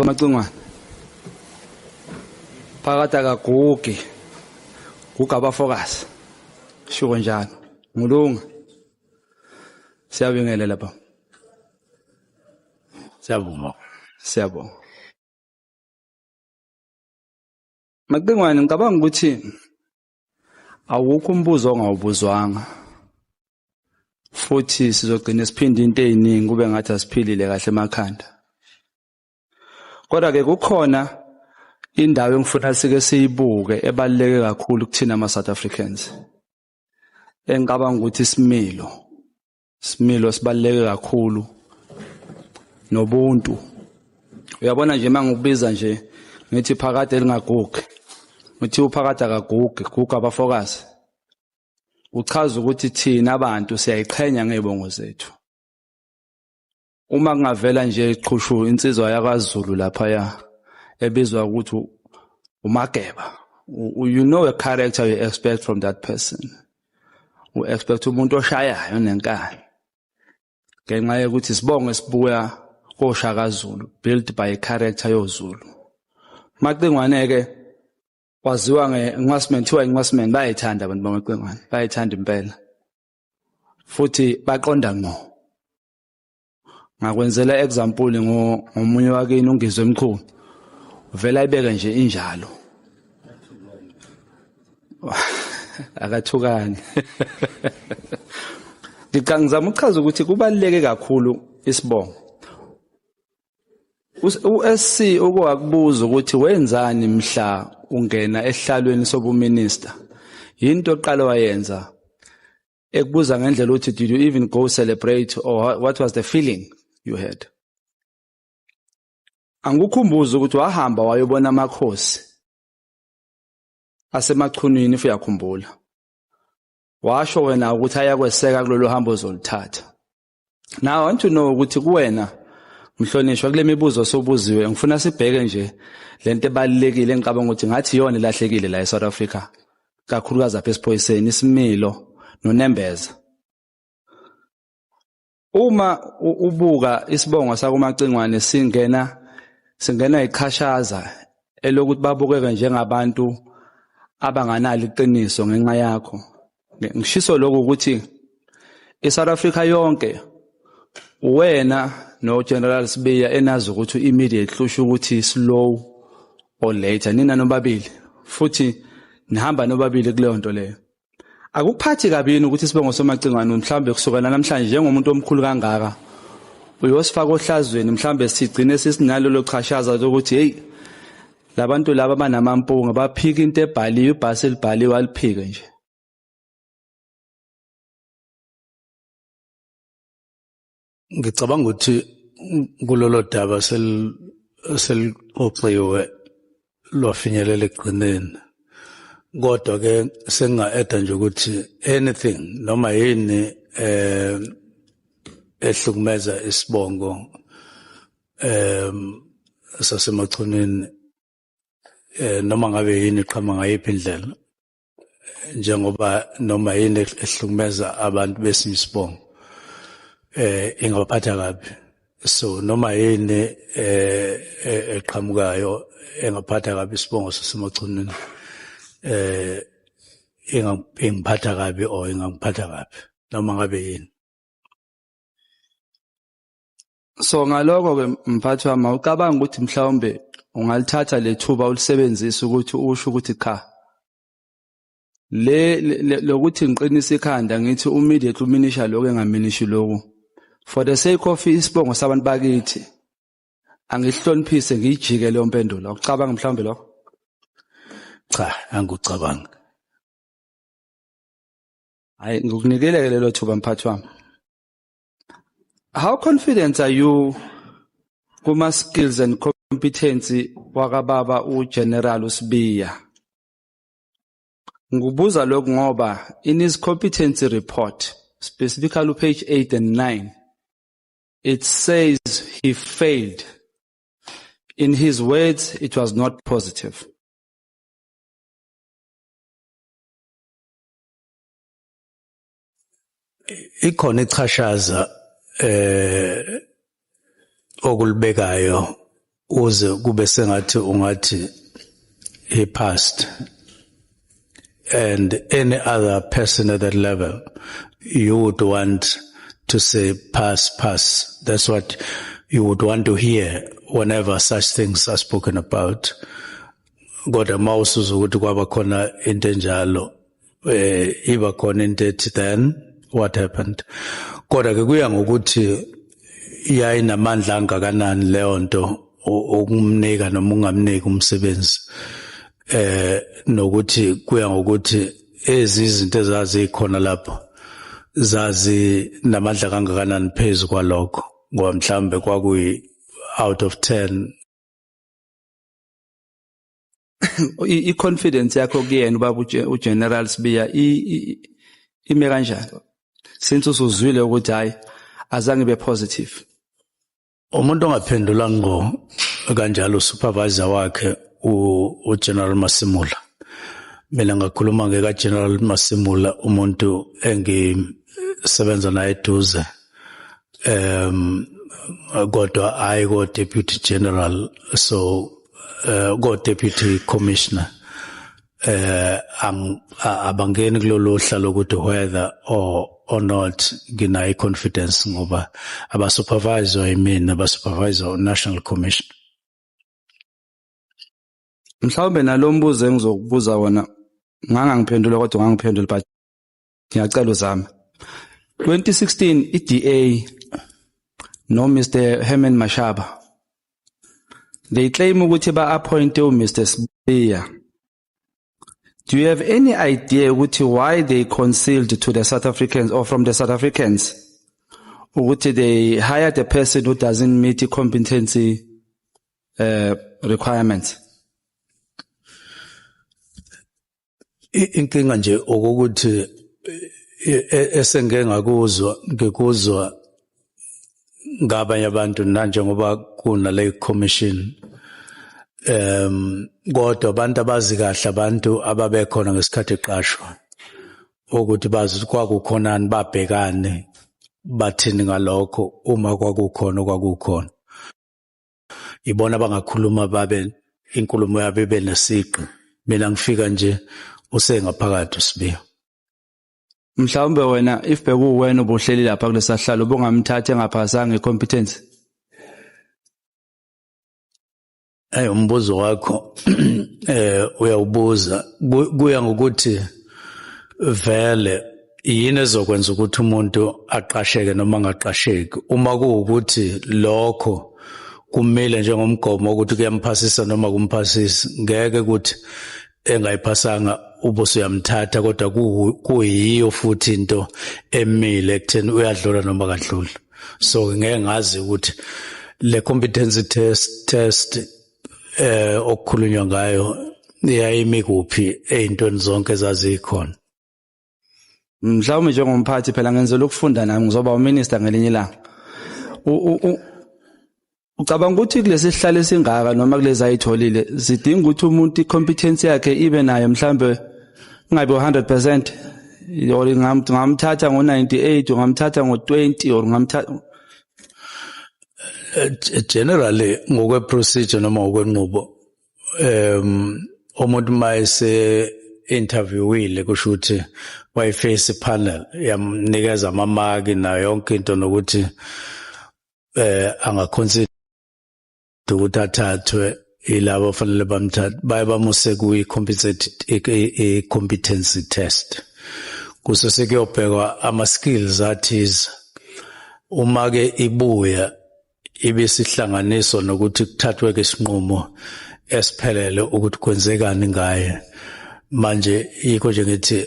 Macingwane. Phakathi akagugi. Guga abafokazi. Shuko njalo. Ngulunga. Siyabingelela baba. Siyabonga. Siyabonga. Macingwane ngicabanga ukuthi awukho umbuzo ongawubuzwanga. Futhi sizogcina siphinde into eziningi kube ngathi asiphilile kahle emakhanda. Kodwa ke kukhona indawo engifuna sike siyibuke ebaluleke kakhulu kuthina ama South Africans. Engicabanga ukuthi isimilo similo sibaluleke kakhulu nobuntu. Uyabona nje mangikubiza nje ngithi phakade lingagugi. Ngithi uphakade akagugi, guga abafokazi. Uchaza ukuthi thina abantu siyayiqhenya ngezibongo zethu. Uma kungavela nje iqhushu insizwa yakwaZulu laphaya ebizwa ukuthi uMageba, you know a character you expect from that person. U expect umuntu oshayayo nenkani. Ngenxa yokuthi sibonge sibuya koShaka Zulu, built by a character yoZulu. Macingwane ke waziwa nge-enhancement, thiwa enhancement bayayithanda abantu bamacingwane, bayayithanda impela. Futhi baqonda ngqo. Ngakwenzela example ngomunye wakini uNgizwe Mchunu. Vela ayibeke nje injalo. Akathukani. Ngicangizama ukuchaza ukuthi kubaluleke kakhulu isibongo. U-SC uke wakubuza ukuthi wenzani mhla ungena esihlalweni sobuminister. Yinto oqala wayenza ekubuza ngendlela ukuthi did you even go celebrate or what was the feeling you had? Angikukhumbuza ukuthi wahamba wayobona amakhosi asemachunwini if uyakhumbula. Washo wena ukuthi ayakweseka kulolu hambo ozoluthatha. Now I want to know ukuthi kuwena mhlonishwa kule mibuzo sobuziwe ngifuna sibheke nje lento ebalulekile engicabanga ukuthi ngathi iyona ilahlekile la eSouth Africa kakhulukazi apha esiphoyiseni isimilo nonembeza. Uma ubuka isibongo sakuMacingwane singena singena ichashaza elokuthi babukeke njengabantu abanganalo iqiniso ngenxa yakho. Ngishiso lokhu ukuthi iSouth Africa yonke uwena no General Sibiya enazi ukuthi immediate hlusha ukuthi slow or later nina nobabili futhi nihamba nobabili kuleyo nto leyo. Akuphathi kabi yini ukuthi isibongo somacingwane mhlawumbe kusukela namhlanje njengomuntu omkhulu kangaka uyosifaka ohlazweni mhlawumbe sigcine sesinalelo chashaza lokuthi hey labantu laba banamampunga baphika into ebhaliwe ibhasi elibhaliwe aliphike nje. Ngicabanga ukuthi kulolo daba selixoxiwe lwafinyelela ekugcineni, kodwa ke senginga-eda nje ukuthi anything noma yini eh ehlukumeza isibongo sasemachunwini noma ngabe yini iqhamuka ngayiphi indlela, njengoba noma yini ehlukumeza abantu besinye isibongo ingabaphatha kabi. So noma yini eqhamukayo engaphatha kabi isibongo sasemachunwini ingiphatha kabi or ingangiphatha kabi noma ngabe yini. So ngaloko ke mphathi wami awucabanga ukuthi mhlawumbe ungalithatha lethuba ulisebenzise ukuthi usho ukuthi cha le lokuthi ngiqinise ikhanda ngithi immediately uminisha lokho engaminishi lokho for the sake of isibongo sabantu bakithi angihloniphise ngiyijike leyo mpendulo. Awucabanga mhlawumbe lokho? Cha, angikucabangi. Hayi, ngikunikele lelo thuba mphathi wami. How confident are you kuma skills and competency wakababa uGeneral uSibiya? Ngikubuza lokhu ngoba in his competency report, specifically page 8 and 9, it says he failed. In his words, it was not positive. Ikhona ichashaza okulibekayo Uze kube sengathi ungathi he passed, and any other person at that level you would want to say pass, pass. That's what you would want to hear whenever such things are spoken about. Kodwa mawusuzwa ukuthi kwaba khona into enjalo, iba khona into ethi, then what happened? Kodwa ke kuya ngokuthi yayinamandla angakanani leyo nto ukumnika noma ungamniki umsebenzi, nokuthi kuya ngokuthi ezi izinto ezazikhona lapho zazi namandla kangakanani phezu kwalokho, ngoba mhlambe kwakuyi out of 10. I-confidence yakho kuyena ubaba uGeneral Sibiya ime kanjani since usuzwile ukuthi hayi, azange ibe positive? Umuntu ongaphendula ngqo kanjalo supervisor wakhe, uGeneral Masimula. Mina ngakhuluma ngeka General Masimula, umuntu engisebenza naye eduze, kodwa hayi ko deputy general, so ko deputy commissioner abangeni kulolu hla lokuthi whether or not nginayo confidence, ngoba abasupervisor yimina, abasupervisor national commission. Mhlawumbe nalo mbuzo engizokubuza wona ngangangiphendula, kodwa ngangiphendula, but ngiyacela uzame. 2016 iDA no Mr Herman Mashaba, they claim ukuthi ba appoint u Mr Sibiya. Do you have any idea ukuthi why they concealed to the South Africans or from the South Africans ukuthi they hired a person who doesn't meet the competency requirements? Inkinga nje ukuthi esengike ngakuzwa, ngikuzwa ngabanye abantu nanjengoba kunale commission, kodwa abantu abazi kahle, abantu ababekhona ngesikhathi eqashwa, ukuthi bazi ukuthi kwakukhonani, babhekane bathini ngalokho. Uma kwakukhona okwakukhona, ibona abangakhuluma, babe inkulumo yabo ibe nesiqi. Mina ngifika nje usengaphakathi uSibiya. Mhlawumbe wena, if bekuwena ubuhleli lapha kulesahlalo, ubungamthatha engaphasanga icompetence? Hey, umbuzo wakho uyawubuza, kuya ngokuthi vele yini ezokwenza ukuthi umuntu aqasheke noma angaqasheki. Uma kuwukuthi lokho kumile njengomgomo ukuthi kuyamphasisa noma kumphasisi, ngeke ukuthi engayiphasanga ubuse uyamthatha, kodwa kuyiyo futhi into emile ekutheni uyadlula noma kadluli. So ngeke ngazi ukuthi le competency test okukhulunywa ngayo yayimi kuphi ey'ntweni zonke ezazikhona. Mhlawumbe njengomphathi phela ngenzela ukufunda, nami ngizoba uminister ngelinye ilanga. Ucabanga ukuthi kulesi sihlalo esingaka noma kulezi ayitholile zidinga ukuthi umuntu i-competence yakhe ibe nayo mhlambe ingabe 100%, or ngamthatha ngo-98, ungamthatha ngo-20, or ngamthatha? Generally ngokwe procedure noma ngokwenqubo, umuntu mayese interviewile, kusho ukuthi wayeface panel, yamnikeza amamaki nayo yonke into, nokuthi angaconsider ukuthi athathwe ilabo fanele bamthathe, baye bamuse kuyi competency test, kuse sekuyobhekwa ama skills athize. Uma ke ibuya ibisihlanganiswa nokuthi kuthathwe ke isinqumo esiphelele ukuthi kwenzekani ngaye. Manje yikho nje ngithi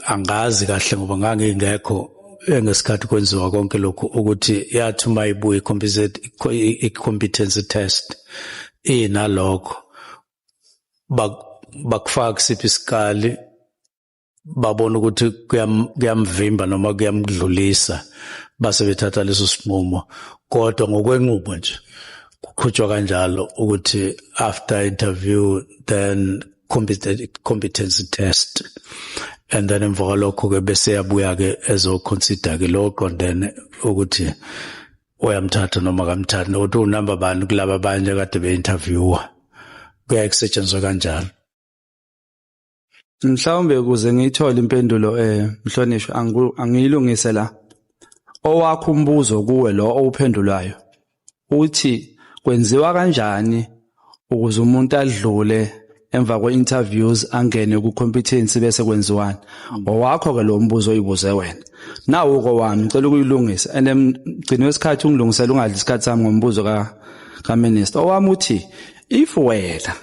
angazi kahle, ngoba ngangingekho ngesikhathi kwenziwa konke lokhu, ukuthi yathi uma ibuye i-competency test inalokho, bakufaka kusiphi isikali, babona ukuthi kuyamvimba noma kuyamdlulisa, base bethatha leso sinqumo. Kodwa ngokwenqubo nje kuqhutshwa kanjalo ukuthi after interview, then competency test, and then emva kwalokho ke bese yabuya ke ezoconsider ke lo qondene ukuthi Uyamthatha noma akamthathi, nokuthi unumber bani kulaba abanye kade be-interviewer, kuyaye kusetshenziswe kanjalo. Mhlawumbe ukuze ngiyithole impendulo, mhlonishwa, angiyilungise la. Owakho umbuzo kuwe lo owuphendulayo uthi kwenziwa kanjani ukuze umuntu adlule emva kwe-interviews angene ku-competency, bese kwenziwani? Owakho ke lo mbuzo oyibuze wena. Nawu kowami, ngicela ukuyilungisa and mgcini wesikhathi ungilungisela, ungadli isikhathi sami ngombuzo ka minister. Owami uthi if wena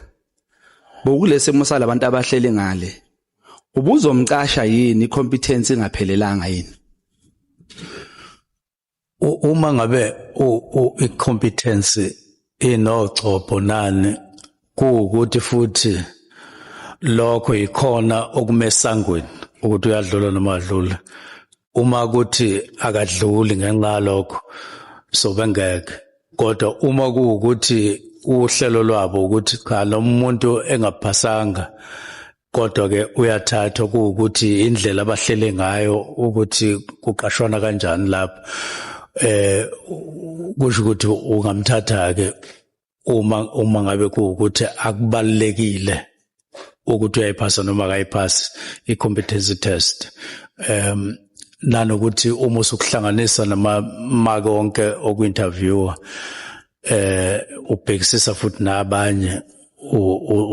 bokulesimo salabantu abahleli ngale, ubuzomcasha yini i-competence ingaphelelanga yini? Uma ngabe i-competence inogcobho nani, kuwukuthi futhi lokho yikhona okumesangweni ukuthi uyadlula noma adlula. Uma kuthi akadluli ngenxa yalokho, so bengeke. Kodwa uma kuwukuthi uhlelo lwabo ukuthi cha, lo muntu engaphasanga kodwa ke uyathathwa, kuwukuthi indlela abahlele ngayo ukuthi kuqashwana kanjani lapho, kusho ukuthi ungamthatha ke uma ngabe kuwukuthi akubalekile ukuthi uyayiphasa noma akayiphasi i-competency test, nanokuthi uma usukuhlanganisa namamaki onke oku-interviewer, ubhekisisa futhi nabanye,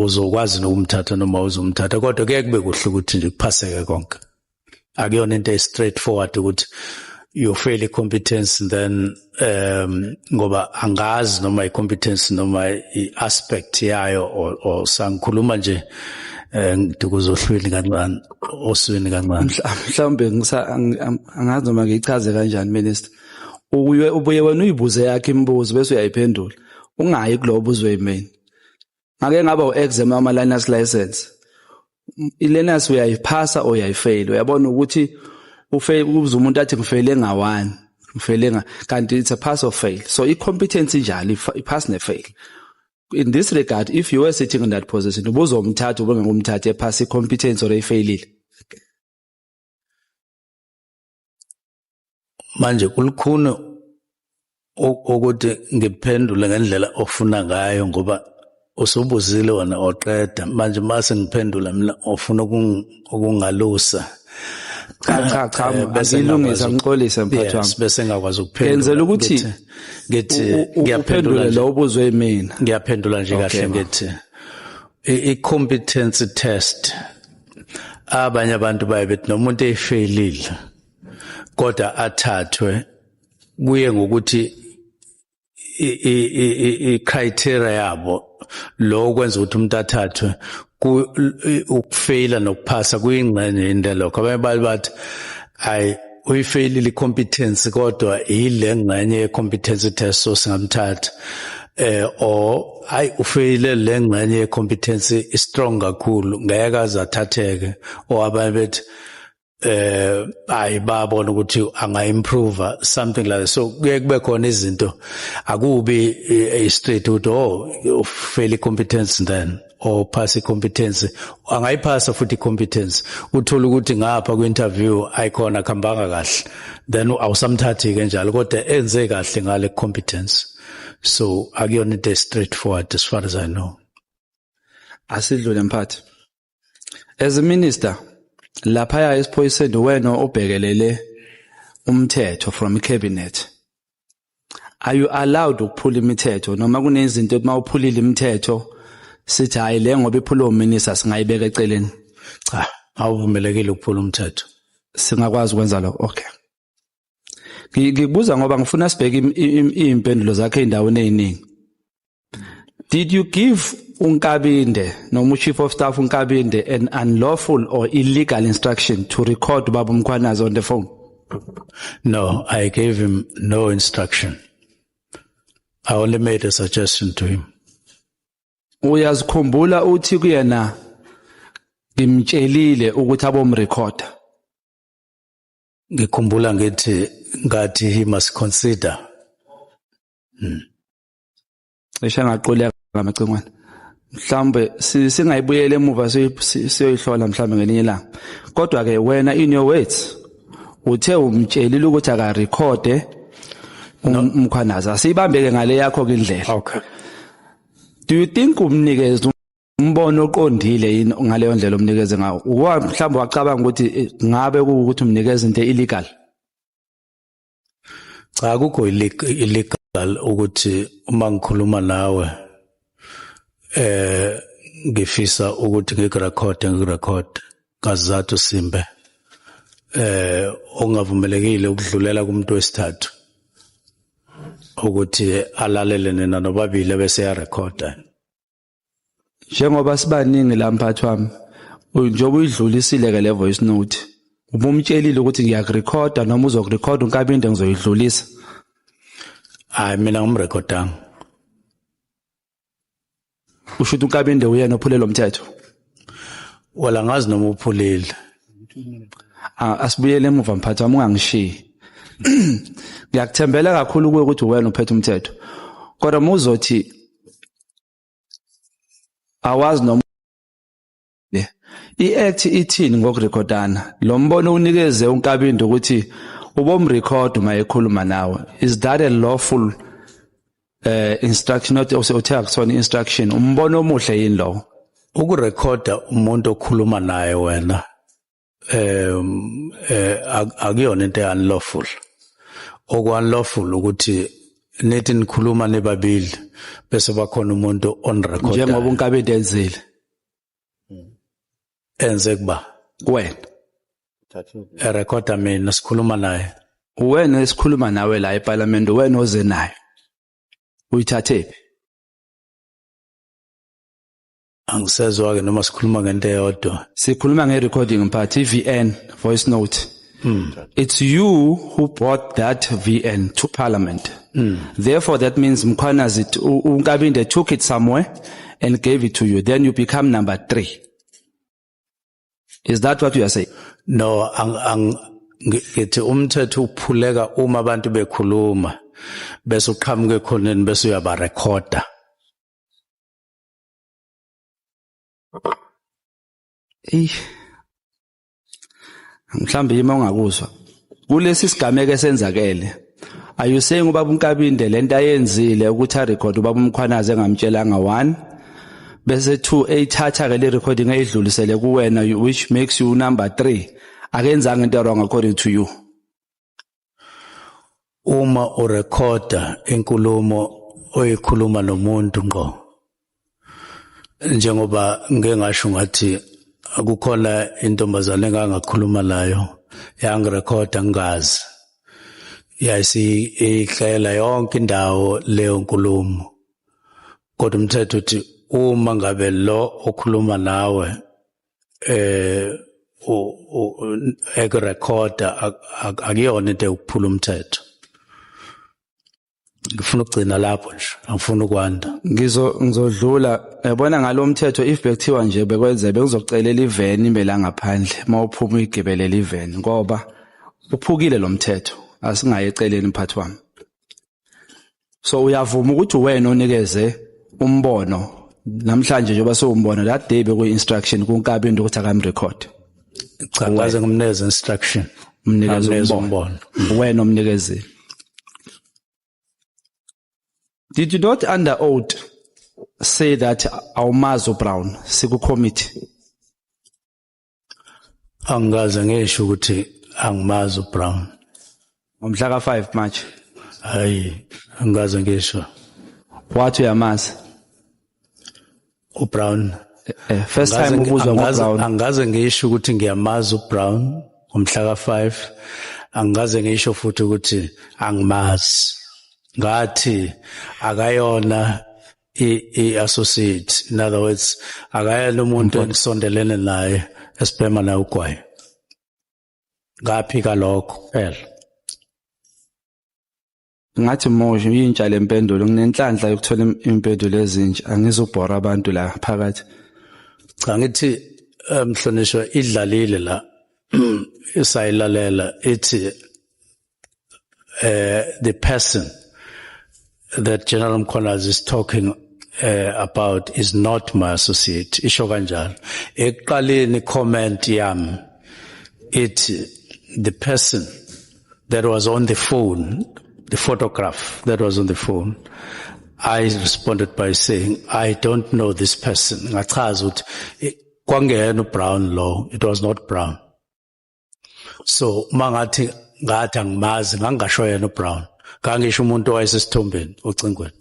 uzokwazi nokumthatha noma uzomthatha. Kodwa kuye kube kuhle ukuthi nje kuphaseke konke. Akuyona into e-straightforward ukuthi you fail i-competence then, ngoba angazi noma i-competence noma i-aspect yayo or sangikhuluma nje, ngidukuza ohlwini kancane, oswini kancane. Mhlawumbe angazi noma ngiyichaze kanjani, minister. Ubuye ubuye wena uyibuze yakhe imibuzo bese uyayiphendula, ungayi kulowo buzwe yimina. Ngake ngaba u-exam wama learners license. I-learners uyayiphasa or uyayifail. Uyabona ukuthi ufail, kuze umuntu athi ngifeyile nga-1, ngifeyile nga, kanti it's a pass or fail. So i-competence injalo, i-pass ne-fail. In this regard, if you were sitting in that position, ubuzomthatha, ubengumthatha ephasa i-competence or eyifeyilile? Manje kulukhuni ukuthi ngiphendule ngendlela ofuna ngayo, ngoba usubuzile wena oqeda. Manje mase ngiphendula mina ofuna ukungalusa. Cha, cha, cha. Bese angilungisa, ngingakwazi ngixolise, mphathi wami. Bese ngakwazi ukuphendula. Ngenzela ukuthi Ngithi ngiyaphendula uphendule nje. lo ubuzwe yimina. Ngiyaphendula nje Okay, kahle. ma. Ngithi i-competency test, abanye abantu baye bethi nomuntu eyifeyilile kodwa athathwe, kuye ngokuthi i-criteria yabo lo kwenza ukuthi umuntu athathwe. Ukufeyila nokuphasa kuyingxenye into lokho. Abanye baye bathi ayi, uyifeyilile i-competence kodwa yile ngxenye ye-competency test, so singamthatha, or hayi, ufeyile le ngxenye ye-competency strong kakhulu, ngeke aze athatheke, or abanye bethi ayi, babona ukuthi anga improve, something like that. So kuye kube khona izinto, akubi straight ukuthi oh, fail competence then or pass i-competence. Angayiphasa futhi i-competence, uthola ukuthi ngapha kwi-interview ayikhona, kuhambanga kahle, then awusamthathi ke njalo, kodwa enze kahle ngale competence. So akuyona into straightforward as far as I know. Asidlule, mphathi. As a minister laphaya esiphoyiseni, wena obhekelele umthetho from cabinet, are you allowed ukuphula imithetho, noma kunezinto uma uphulile imithetho sithi hayi, le ngoba iphula uminister, singayibeka eceleni? Cha, awuvumelekile ukuphula umthetho. Singakwazi ukwenza lokho? Okay. Ngikubuza ngoba ngifuna sibheke iy'mpendulo zakhe ey'ndaweni ey'ningi. Did you give uNkabinde noma uChief of Staff uNkabinde an unlawful or illegal instruction to record Baba Mkhwanazi on the phone? No, I gave him no instruction. I only made a suggestion to him. Uyazikhumbula uthi kuyena ngimtshelile ukuthi abomrecorder? Ngikhumbula ngithi ngathi he must consider. Cishe ngaquleka ngamacingwane. Mhlawumbe singayibuyela emuva siyoyihlola mhlawumbe ngelinye ilanga. Kodwa ke wena, in your words, uthe umtshelile ukuthi akarekhode. UMkhwanazi, asiyibambeke ngale yakho ke indlela. Okay. Do you think umnikeze umbono oqondile yini ngaleyo ndlela omnikeze ngawo? Wa mhlawumbe wacabanga ukuthi ngabe kuwukuthi umnikeze into illegal? Cha, akukho illegal ukuthi uma ngikhuluma nawe ngifisa ukuthi ngikurekhode, ngikurekhode ngazizathu simbe okungavumelekile ukudlulela kumuntu wesithathu ukuthi alalele nina nobabili bese yarekhoda. Njengoba sibaningi la, mphathi wami, njengoba uyidlulisile ke le voice note, ubumtshelile ukuthi ngiyakurekhoda noma uzokurekhoda uNkabinde, ngizoyidlulisa? Hayi, mina ngimrekhodanga. Usho ukuthi uNkabinde uyena ophule lo mthetho? Wala, ngazi noma uphulile. Ah, asibuyele emuva, mphathi wami, ungangishiyi. Ngiyakuthembela kakhulu kuwe ukuthi wena uphethe umthetho, kodwa uma uzothi awazi noma le i-act ithini ngokurekhodana, lo mbono unikeze uNkabinde ukuthi ubomrecord uma ekhuluma nawe, is that a lawful instruction? Not uthe akusona instruction, umbono omuhle yini lowo? Ukurekhoda umuntu okhuluma naye wena akuyona into unlawful. Oku unlawful ukuthi nithi nikhuluma nibabili bese bakhona umuntu on record. Njengoba uNkabinde enzile. Enze kuba kuwena. Erekhoda mina sikhuluma naye? Wena esikhuluma nawe la eParliament, wena oze nayo, uyithathe phi? Angisezwa ke noma sikhuluma ngento eyodwa. Sikhuluma nge-recording, mphathi, i-VN, voice note. It's you who brought that VN to parliament. Therefore that means Mkhwanazi, uNkabinde took it somewhere and gave it to you, then you become number 3. Is that what you are saying? No, ang ang ngithi umthetho uphuleka uma abantu bekhuluma bese uqhamuka ekhoneni bese uyabarekhoda. Ey, mhlambe yima ungakuzwa kulesi sigameko esenzakele. Are you saying ubaba uNkabinde lento ayenzile ukuthi a record ubaba uMkhwanazi engamtshelanga, one, bese two, eyithatha ke le recording eyidlulisele kuwena, which makes you number 3, akenzanga into wrong according to you? Uma urekhoda inkulumo oyikhuluma nomuntu ngqo, njengoba ngeke ngasho ngathi akukhona intombazane engangakhuluma nayo yangirekhoda ngingazi, yayisihlela yonke indawo leyo nkulumo, kodwa umthetho uthi uma ngabe lo okhuluma nawe ekurekhoda, akuyona into yokuphula umthetho. Ngifuna ukugcina lapho nje, angifuni ukwanda. Ngizodlula, yabona, ngalo mthetho, if bekuthiwa nje bekwenze, bengizokucelela iveni ime la ngaphandle, mawuphuma uyigibelela iveni, ngoba uphukile lo mthetho. Asingaye eceleni, mphathi wami. So uyavuma ukuthi wena onikeze umbono namhlanje, njengoba sewumbona, that day bekuyi instruction kuNkabinde ukuthi akamrecord? Cha, ngaze ngimnikeze instruction. Umnikeze Ngamnikeza. Umbono wena omnikezile. Did you not under oath say that awumazi uBrown siku committee? Angikaze ngisho ukuthi angimazi uBrown. Ngomhla ka5 March. Hayi, angikaze ngisho. Wathi uyamazi. uBrown? First time ubuzwa ngoBrown. Angaze ngisho ukuthi ngiyamazi uBrown ngomhla ka5, angikaze ngisho futhi ukuthi angimazi. Ngathi akayona i-associate, in other words akayena umuntu engisondelene naye esibhema naye ugwayi. Ngaphika lokho kuphela. Ngathi moshe yintsha lempendulo, nginenhlanhla yokuthola impendulo ezintsha, angizubhora abantu la phakathi. Cha, ngithi mhlonishwa, idlalile la, isayilalela, ithi the person that General Mkhwanazi is talking about is not my associate, isho kanjalo ekuqaleni. Comment yami ithi the person that was on the phone. the photograph that was on the phone, I responded by saying, "I don't know this person." Ngachaza ukuthi kwangena uBrown lo, it was not Brown. So mangathi ngathi angimazi, ngangasho yena uBrown, ngangisho umuntu owayesesithombeni ocingweni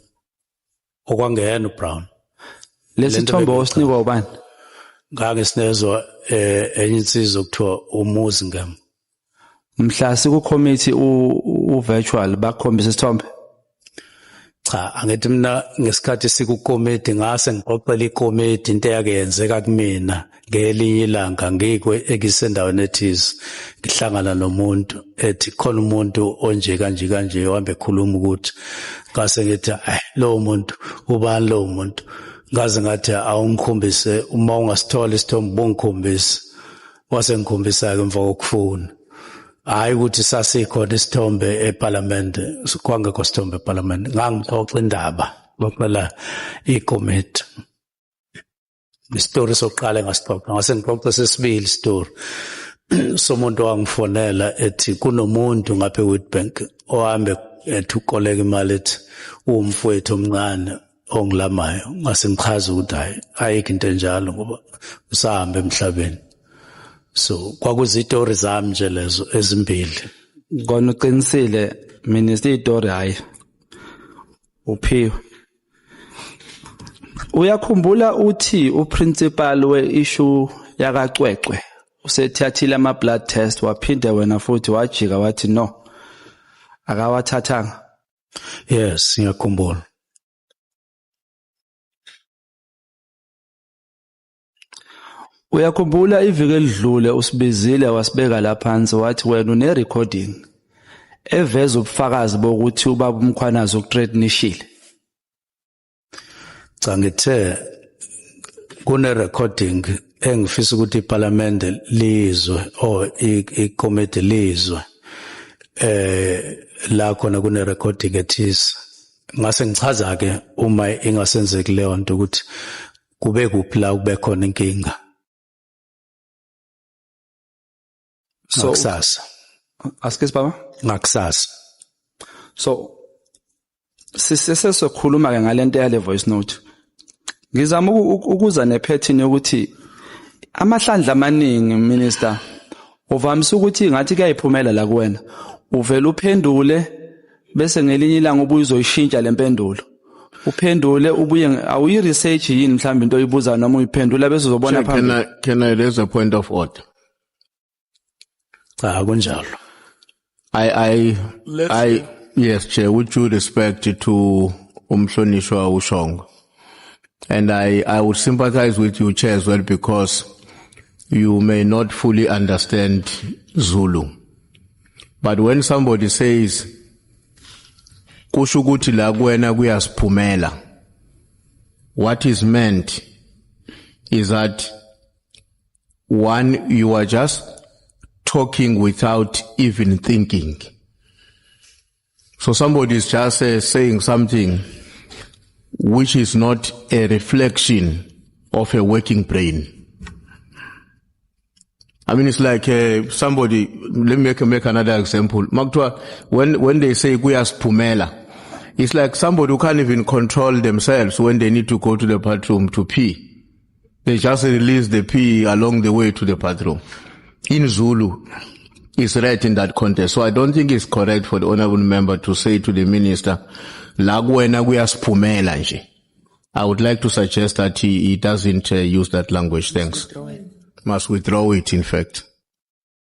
okwangena uBrown. Lesithombe osinikwa ubani? Ngangisinezwa enye insizwa okuthiwa uMuzi Ngem. Mhla siku committee u virtual bakhombisa isithombe? Cha, angithi mina ngesikhathi sikukomiti ngase ngixoxela ikomiti into eyake yenzeka kumina ngelinye ilanga ngikwe ekisendaweni ethize, ngihlangana nomuntu ethi khona umuntu onje kanje kanje ohambe ekhuluma ukuthi, ngase ngithi, "Ay, lowo muntu ubani lowo muntu?" Ngaze ngathi, "Awungikhombise, uma ungasithola isithombe bongikhombise." Wase ngikhombisa-ke emva kokufuna. Hayi ukuthi sasikhona isithombe eParliament, kwangekho sithombe eParliament. Ngangixoxa indaba, xoxela ikomiti isitori sokuqala engasixoxa, ngase ngixoxa sesibili isitori somuntu owangifonela ethi kunomuntu ngapha eWitbank ohambe ethi ukoleka imali, ethi uwumfowethu omncane ongilamayo. Ngase ngichaza ukuthi hayi, ayikho into enjalo ngoba usahamba emhlabeni. So kwakuzitori zami nje lezo ezimbili. Kona uqinisile, minister, itori hayi uphiwe. Uyakhumbula uthi uprincipal we-issue yakaCwecwe usethathile ama blood test, waphinde wena futhi wajika wathi no, akawathathanga? Yes, ngiyakhumbula. Uyakhumbula iviki elidlule usibizile wasibeka la phansi, wathi wena une recording eveza ubufakazi bokuthi ubaba uMkhwanazi ukuthreatenishile? Cha, ngithe kune recording engifisa ukuthi iParliament lizwe or ikomiti lizwe, la khona kune recording ethize. Ngase ngichaza ke uma ingasenzeki leyo nto ukuthi kube kuphi la kube khona inkinga. So ngakusasa. Asikisi baba. Ngakusasa. So sisesokhuluma ke ngalento yale voice note. Ngizama ukuza nepattern yokuthi amahlandla amaningi, minister, uvamise ukuthi ngathi kuyayiphumela la kuwena, uvela uphendule bese ngelinye ilanga ubuye uzoyishintsha lempendulo, uphendule ubuye. Awuyi research yini mhlawumbe into oyibuza noma uyiphendula bese uzobona Chair, can phambili? I raise a point of order? Cha, kunjalo. I, Let's I, yes, Chair, with due respect to Umhlonishwa uShongwe. And I would sympathize with you, Chair, as well, because you may not fully understand Zulu. But when somebody says, "Kusho ukuthi la kuwena kuyasiphumela," what is meant is that one, you are just talking without even thinking. So somebody is just saying something which is not a reflection of a working brain. I mean, it's like somebody, let me make another example. Makuthiwa, when they say kuyasiphumela, it's like somebody who can't even control themselves when they need to go to the bathroom to pee. They just release the pee along the way to the bathroom. In Zulu, it's right in that context. So I don't think it's correct for the honorable member to say to the minister, "La kuwena kuyasiphumela nje." I would like to suggest that he doesn't use that language. Thanks. Must withdraw it, in fact.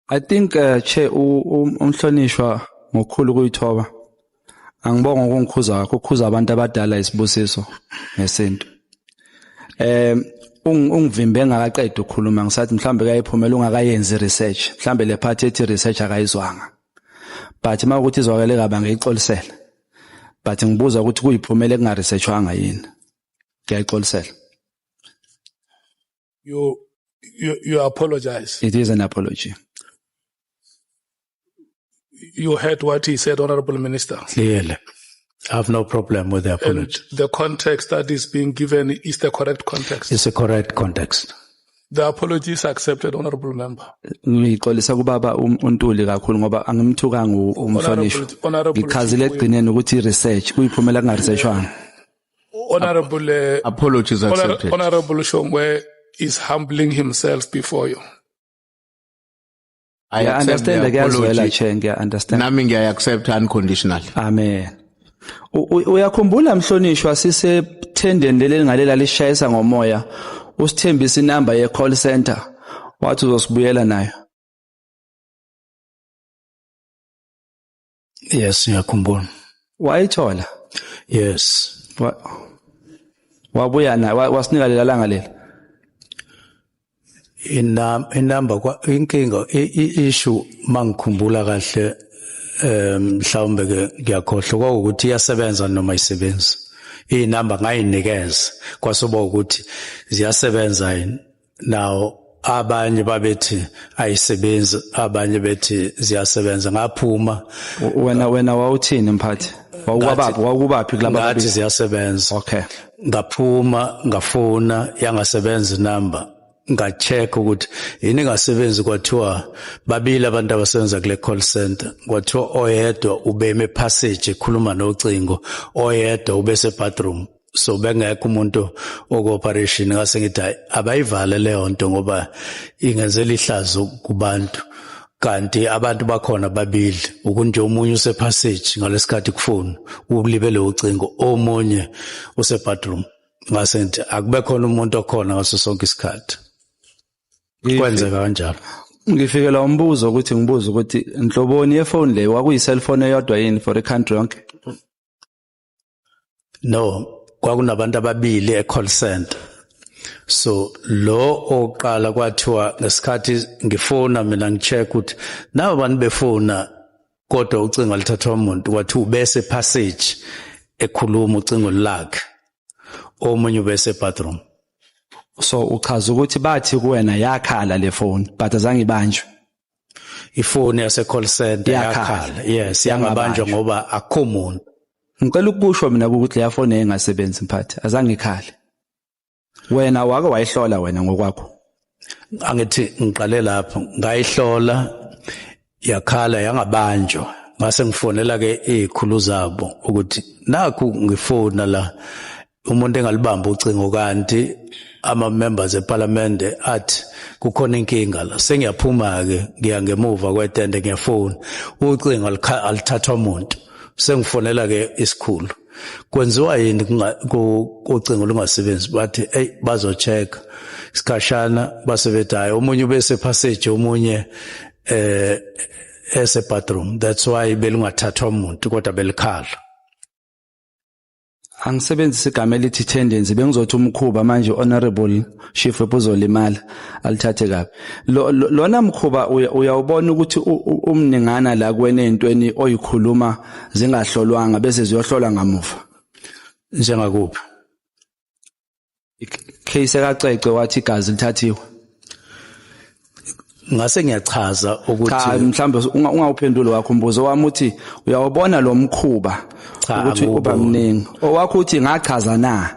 I think, Chair, umhlonishwa ngokukhulu kuyithoba, angibonga ukungikhuza kwakho, ukukhuza abantu abadala isibusiso ngesintu. Ungivimbe ngakaqeda ukukhuluma, ngisathi mhlambe kuyayiphumela ungakayenzi research, mhlambe le part ethi research akayizwanga, but mawukuthi izwakele kabi angiyixolisela, but ngibuza ukuthi kuyiphumela kungaresearchwanga yini. Ngiyayixolisela. You apologize. It is an apology. You heard what he said, Honorable Minister. Clearly. I have no problem with the And apology. the context that is being given is the correct context. It's a correct context. The apology is accepted, Honorable Member. Ngixolisa kubaba uNtuli kakhulu ngoba angimthukanga umhlonishwa. Honorable Ngichazile Chief Whip. ekugcineni ukuthi i-research kuyiphumela kungaresearchwanga. Honorable, Apologies accepted. Honorable Shongwe is humbling himself before you. I Ngiya accept understand the kuyazwela apology. chair ngiya understand. Nami ngiya accept unconditionally. Amen. Uyakhumbula mhlonishwa sisethendeni leli ngalela lishayisa ngomoya usithembisa inamba ye call center wathi uzosibuyela nayo. Yes, ngiyakhumbula. Wayithola. Yes. Wabuya nayo wasinika lela langa lela. Inamba kwa inkinga issue mangikhumbula kahle, mhlawumbe ke ngiyakhohlwa, ukuthi iyasebenza noma ayisebenzi. Inamba ngayinikeza kwasoba ukuthi ziyasebenza yini. Now abanye babethi ayisebenzi, abanye bethi ziyasebenza. Ngaphuma. Wena wawuthini mphathi? Wawukubaphi wawukubaphi kulaba Ngathi babili? ziyasebenza. Ngaphuma ngafuna, yangasebenza inamba. Ngacheck ukuthi yini ingasebenzi, kwathiwa babili abantu abasebenza kule call center. Kwathiwa oyedwa ubeme passage ekhuluma nocingo, oyedwa ubese bathroom, so bengekho umuntu oku-operation. Ngase ngithi hayi, abayivale leyo nto ngoba ingenzela ihlazo kubantu, kanti abantu bakhona babili, ukunje omunye usepassage ngalesikhathi kufona ulibele ucingo, omunye usebathroom. Ngase ngithi akube khona umuntu okhona ngaso sonke isikhathi. Kwenzeka kanjalo. Ngifikela umbuzo ukuthi ngibuze ukuthi inhloboni yefoni le kwakuyi cellphone eyodwa yini for i-country yonke? No, kwakunabantu ababili e-call center. So lo oqala kwathiwa ngesikhathi ngifona mina ngicheck ukuthi nabo abantu befona kodwa ucingo alithathwa umuntu, kwathiwa ubese passage ekhuluma ucingo lakhe, omunye ubese bathroom. So uchaza ukuthi bathi kuwena yakhala le phone but azange ibanjwe. Ifoni yase call center Yakhala. yakhala, yes, yangabanjwa ngoba akukho muntu. Ngicela ukusho mina ukuthi leya phone engasebenzi mphathi, azange ikhale. Wena wake wayihlola wena ngokwakho? Angithi ngiqale lapho, ngayihlola, yakhala yangabanjwa. Ngase ngifonela ke izikhulu zabo ukuthi nakhu ngifona la umuntu engalibamba ucingo, kanti ama members eParliament athi kukhona inkinga la. Sengiyaphuma ke ngiya ngemuva kwetende, ngiyafona, ucingo alithathwa umuntu. Sengifonela ke isikhulu, kwenziwa yini ucingo lungasebenzi? Bathi hey, bazocheck isikhashana, base bethi hayi, omunye ubese passage, omunye ese bathroom, that's why belungathathwa umuntu kodwa belikhala. Angisebenzisi igama elithi tendency, bengizothi umkhuba. Manje Honorable Chief Whip uzolimala alithathe kabi. Lona mkhuba uyawubona ukuthi umningana la kuwena ezintweni oyikhuluma zingahlolwanga bese ziyohlolwa ngamuva? Njengakuphi? Case kaCwecwe, wathi igazi lithathiwe. Ngase ngiyachaza Cha, ukuthi mhlambe ungawuphenduli wakho umbuzo wami, uthi uyawubona lo mkhuba Cha, ukuthi uba angiwuboni. mningi? Owakho uthi ngachaza na?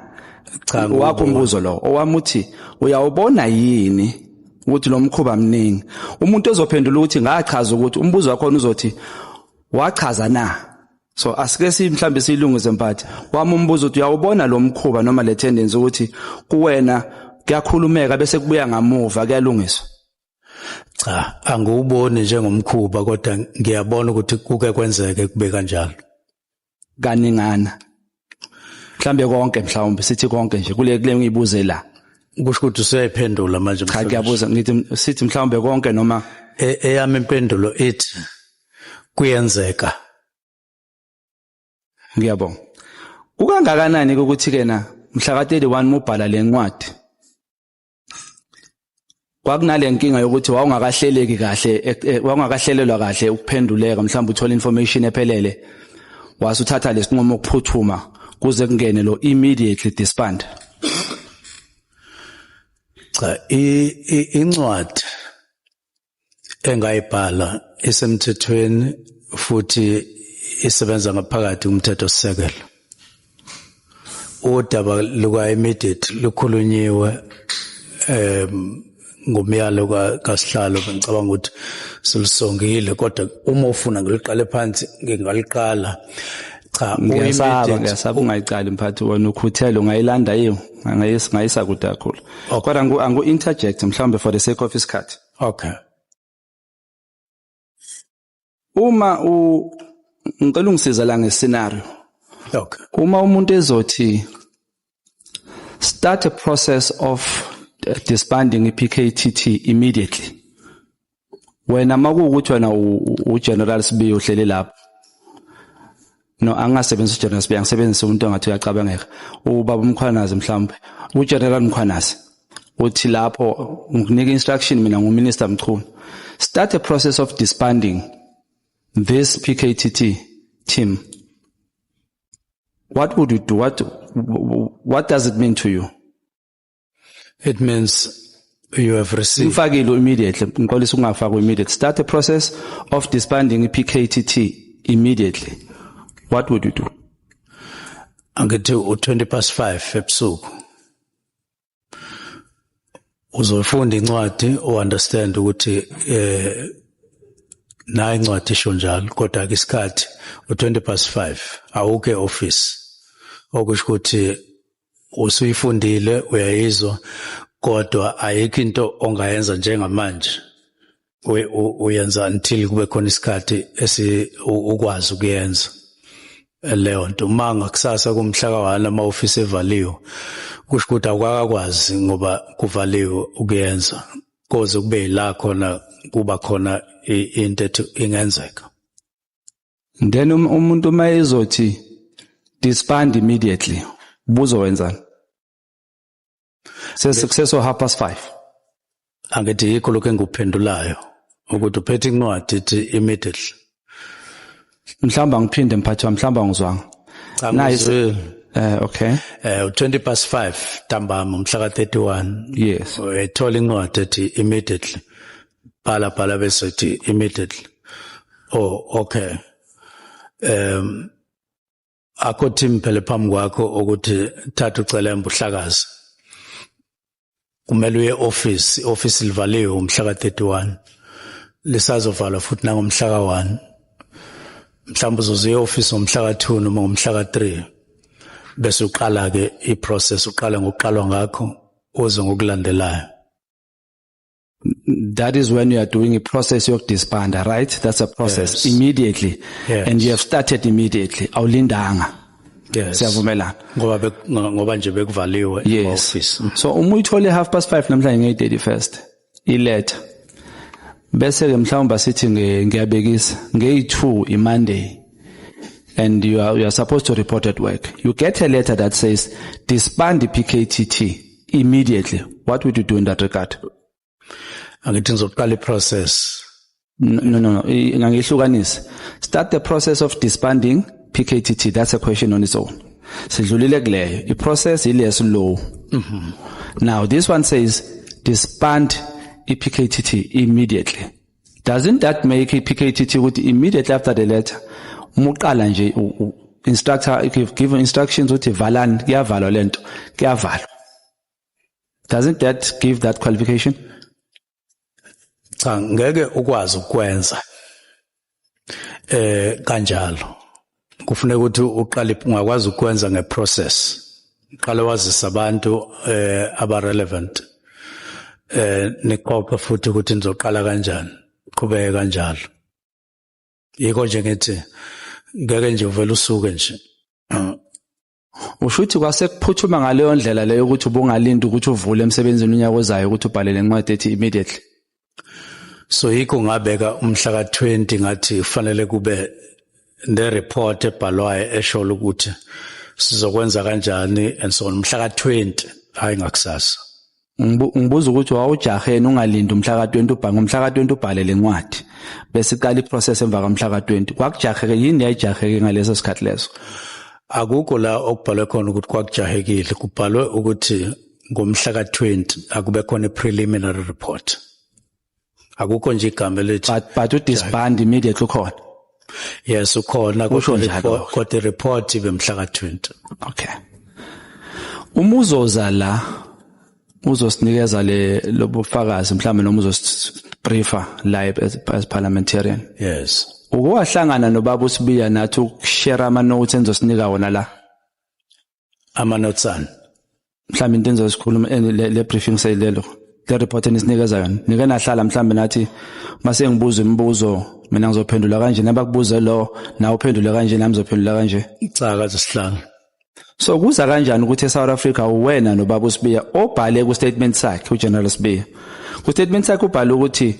Cha, Wakho angiwuboni. umbuzo lo, owami uthi uyawubona yini ukuthi lo mkhuba mningi? Umuntu ezophendula ukuthi ngachaza ukuthi umbuzo wakho uzothi wachaza na. So asike si mhlambe siyilungise mphathi wami umbuzo, uthi uyawubona lo mkhuba noma le tendency ukuthi kuwena kuyakhulumeka bese kubuya ngamuva kuyalungiswa? Cha, angiwuboni njengomkhuba, kodwa ngiyabona ukuthi kuke kwenzeke kube kanjalo. Kaningana mhlambe, konke, mhlawumbe sithi konke nje kule ngiyibuze la. Kusho ukuthi usuyayiphendula manje, Cha. mhlonishwa. Kuyabuza, ngithi sithi mhlawumbe konke noma Eyami impendulo ithi kuyenzeka. Ngiyabonga. Kukangakanani ukuthi ke na mhla ka 31 mubhala lencwadi kwakunale nkinga yokuthi wawungakahleleki kahle, wawungakahlelelwa kahle ukuphenduleka, mhlawumbe uthola information ephelele, wasuthatha lesinqumo ukuphuthuma kuze kungene lo immediately disband? Cha, incwadi engayibhala isemthethweni futhi isebenza ngaphakathi kumthetho sisekelo. Udaba luka immediate lukhulunyiwe. Ngomyalo kasihlalo bengicabanga ukuthi silisongile, kodwa uma ufuna ngiliqale phansi ngingaliqala. Cha, ngiyasaba, ngiyasaba ungayiqali mphathi, wena ukhuthele, ungayilanda yiyo, ngayisa kude kakhulu. Kodwa angu interject mhlawumbe for the sake of isikhathi. Okay. Uma u ngicela ungisiza la ngescenario. Okay. Uma umuntu ezothi start a process of disbanding iPKTT immediately, wena makuwukuthi wena uGeneral Sibiya uhleli lapho, no, angasebenzisi uGeneral Sibiya, angisebenzise umuntu ongathi uyacabangeka, ubaba uMkhwanazi, mhlawumbe uGeneral Mkhwanazi, uthi lapho ngikunika instruction, mina nguMinister Mchunu, start a process of disbanding this PKTT team, what would you do? What does it mean to you? It means you have received Ngifakile immediately, ngixolisa ukungafaki immediate. Start a process of disbanding iPKTT immediately, what would you do? Angithi u20 past 5 ebusuku uzofunda incwadi, uunderstand ukuthi nayi incwadi isho njalo, kodwa ke isikhathi u20 past 5, awukho eoffice, okusho ukuthi usuyifundile, uyayizwa, kodwa ayikho into ongayenza njengamanje. Uyenza until kube khona isikhathi esi ukwazi ukuyenza leyo nto. Uma ngakusasa kumhla ka-1 ama-ofisi evaliwe, kusho ukuthi awukakwazi ngoba kuvaliwe ukuyenza, koze kube yila khona kuba khona into ethi ingenzeka. Then umuntu uma ezothi disband immediately, buzowenzani? Sekuseso 5:30. Angithi yikho lokho engikuphendulayo ukuthi uphethe incwadi ithi immediately. Mhlawumbe angiphinde, mphathi wami, mhlawumbe angizwanga. Cha. Nice. Ngizwile. Okay. 20 past 5 ntambama umhla ka-31. Yes. Uyayithola incwadi ethi immediately, bhala bhala, bese ethi immediately. Oh, okay, akho team phela phambi kwakho ukuthi thatha ucelemba uhlakaze, kumele uye office, office livaliwe umhla ka-31, lisazovalwa futhi nangomhla ka-1. Mhlawumbe uzoze uye office ngomhla ka-2 noma ngomhla ka-3, bese uqala ke iprocess, uqala ngokuqalwa ngakho uze ngokulandelayo. That is when you are doing a process yokudisbanda, right? That's a process. Yes. Immediately. Yes. And you have started immediately, awulindanga. Yes. Siyavumelana? Ngoba nje bekuvaliwe office. So uma uyithole 5:30 namhlanje ngeyi-31st iletter, bese ke mhlawumbe sithi ngiyabekisa ngeyi-2, iMonday, and you are supposed to report at work, you get a letter that says disband the PKTT immediately, what would you do in that regard? Angithi ngizoqala iprocess. No, ngangihlukanisa. Start the process of disbanding PKTT, that's a question on its own, sidlulile kuleyo. I-process ile slow. Now this one says disband iPKTT immediately. Doesn't that make iPKTT ukuthi immediately after the letter, uma uqala nje instructor, if you've given instructions ukuthi valani, kuyavalwa lento, kuyavalwa? Doesn't that give that qualification? Cha, ngeke ukwazi ukwenza kanjalo. Kufuneka ukuthi uqale, ungakwazi ukwenza ngeprocess, uqale wazisa abantu aba relevant, niqoqe futhi ukuthi nizoqala kanjani, qhubeke kanjalo. Yikho nje ngithi ngeke nje uvele usuke nje. Usho ukuthi kwasekuphuthuma ngaleyo ndlela leyo ukuthi ubungalinda ukuthi uvule emsebenzini unyaka ozayo ukuthi ubhale lencwadi ethi immediately? So yikho ngabeka umhla ka20, ngathi kufanele kube ne report ebhalwayo esho ukuthi sizokwenza kanjani and so on, umhla ka20, hayi ngakusasa. Ngibuza ukuthi wawujaheni ungalindi umhla ka20, ubhange umhla ka20, ubhale lencwadi, bese iqala iprocess emva kwamhla ka20. Kwakujaheke yini? Yayijaheke ngaleso sikhathi leso? Akukho la okubhalwe khona ukuthi kwakujahekile. Kubhalwe ukuthi ngomhla ka20 akube khona i-preliminary report. Akukho nje igama elithi But udisband immediately ukhona? Yes, ukhona. Kusho kodwa njalo. Kodwa i-report ibe mhla ka20. Okay, uma uzoza la Uzosinikeza le lobufakazi mhlawumbe noma uzosibriefa live as parliamentarian. Yes. Ukuwahlangana nobaba uSibiya nathi ukushare ama notes enizosinika wona la. Ama notes ani? Mhlawumbe into enizosikhuluma le briefing seyilelo le report enisinikeza yona. Nike nahlala mhlawumbe nathi mase ngibuza imibuzo, mina ngizophendula kanje, nabakubuze lo nawe uphendule kanje, nami ngizophendula kanje? Cha, kaze sihlala. So kuza kanjani ukuthi eSouth Africa wena nobaba uSibiya obhale ku statement sakhe, uGeneral Sibiya ku statement sakhe ubhale ukuthi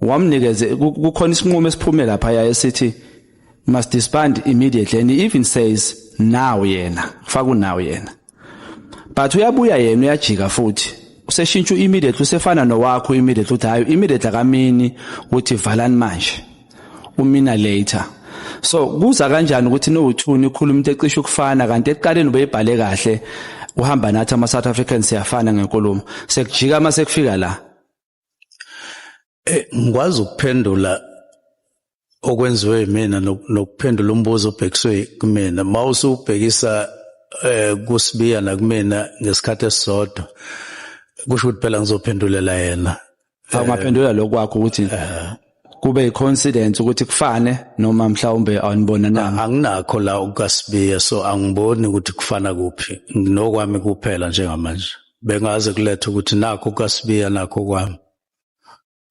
wamnikeze kukhona isinqumo esiphume lapha ya esithi must disband immediately, and he even says now, yena ufaka now yena, but uyabuya yena uyajika futhi useshintsha immediately, usefana nowakho immediately, uthi hayi, immediately akamini uthi valani manje, umina later. So kuza kanjani ukuthi no-2 ikhuluma into ecishe ukufana, kanti ekuqaleni ubeyibhale kahle, uhamba nathi ama South Africans siyafana ngenkulumo, sekujika mase kufika la? Ngikwazi ukuphendula okwenziwe yimina nokuphendula umbuzo obhekiswe kumina. Mawusubhekisa kuSibiya nakumina ngesikhathi esisodwa, kusho ukuthi phela ngizophendulela yena. Awungaphendula lokwakho ukuthi kube i-coincidence ukuthi kufane noma mhlawumbe awunibonananga? Anginakho la okukaSibiya, so angiboni ukuthi kufana kuphi. Nginokwami kuphela njengamanje, bengaze kulethe ukuthi nakho kukaSibiya, nakho kwami.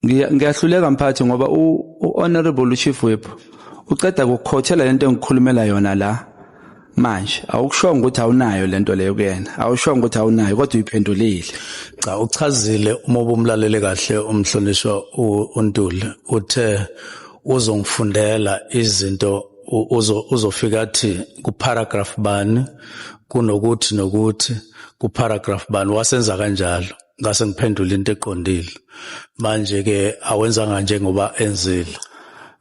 Ngiyahluleka mphathi, ngoba u-honorable chief whip uceda kukhothela lento engikhulumela yona la manje. Awukushongo ukuthi awunayo lento leyo kuyena, awushongo ukuthi awunayo, kodwa uyiphendulile. Cha, uchazile. Uma ubumlalele kahle umhlonishwa uNtuli, uthe uzongifundela izinto, uzofika athi ku paragraph bani kunokuthi nokuthi ku paragraph bani. Wasenza kanjalo, ngase ngiphendula into eqondile. Manje ke awenzanga njengoba enzile.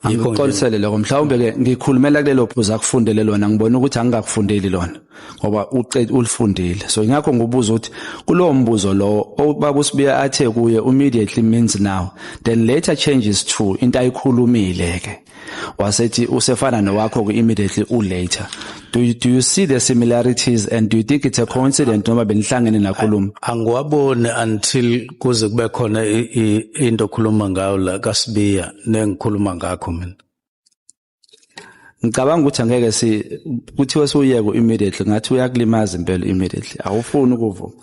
Yikho nje. Angixolisele lokho. Mhlawumbe ke ngikhulumela kulelo phuzu akufundele lona, ngibona ukuthi angingakufundeli lona ngoba uce ulifundile. So ingakho ngibuza ukuthi kulowo mbuzo lo ubaba uSibiya athe kuye immediately means now, then later changes to into ayikhulumile ke, wasethi usefana nowakho ku immediately u later. Do you see the similarities and do you think it's a coincidence noma benihlangene nakhuluma? Angiwaboni until kuze kube khona into okhuluma ngayo la kaSibiya nengikhuluma ngakho mina. Ngicabanga ukuthi angeke si kuthiwe suyeke immediately, ngathi uyakulimaza impela immediately, awufuni ukuvuma.